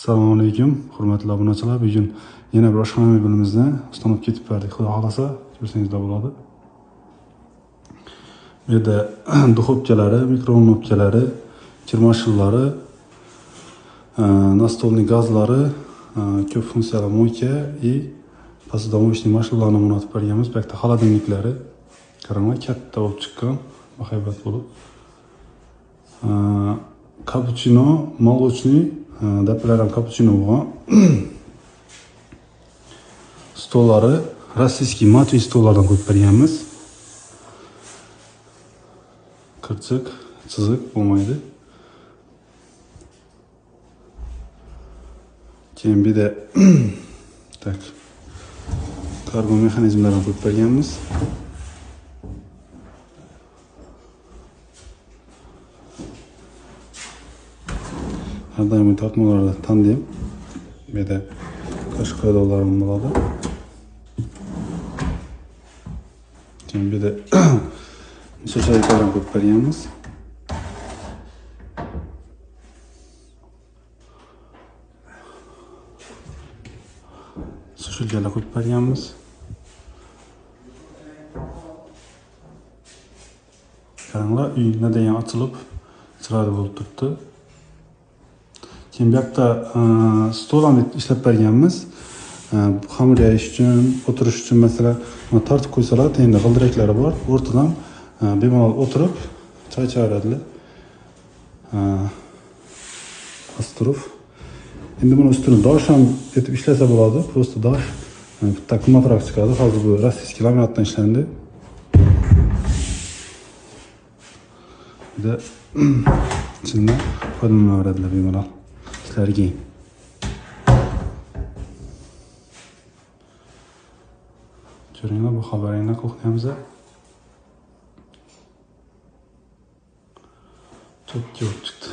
Assalomu alaykum, hurmatli obunachilar. Bugun yana bir oshxona mebelimizni ustanib ketib berdik. Xudo xohlasa, ko'rsangizlar bo'ladi. Bu yerda duxovkalari, mikrovolnovkalari, kirmashinlari, nastolniy gazlari, ko'p funksiyali moyka и посудомоечный mashinalarni o'rnatib berganmiz. Bu yerda xolodilniklari, qaranglar, katta bo'lib chiqqan, bahaybat bo'lib. Kapuchino, молочный, dapalar ham kapuchino bo'lgan. Stollari rossiyskiy matviy stollardan qo'yib berganmiz. Qirchiq, chiziq bo'lmaydi. Keyin bir de tak kargo mexanizmlardan qo'yib berganmiz. Har doim tortmalarda tandem. Bu yerda qoshiq qo'ydoqlarim bo'ladi. Keyin bu yerda so'shaliklardan qo'yib berganmiz. Sushilkalar qo'yib berganmiz. Qaranglar, uy nadayan ochilib, chiroyli bo'lib turibdi. Keyin bu yoqda stol ham ishlab berganmiz. Xamir yayish uchun, o'tirish uchun masalan, tortib qo'ysalar, tenda g'ildiraklari bor. O'rtadan bemalol o'tirib choy ichaveradilar. Astrov. Endi buni ustini dosh ham etib ishlasa bo'ladi. Prosta dosh bitta qimmatroq chiqadi. Hozir bu rossiyskiy laminatdan ishlandi. Bu ichidan foydalanaveradilar bemalol. Sizlarga. Ko'ringlar, bu xabaringni kuxnyamizda. Çok yo'q chiqdi.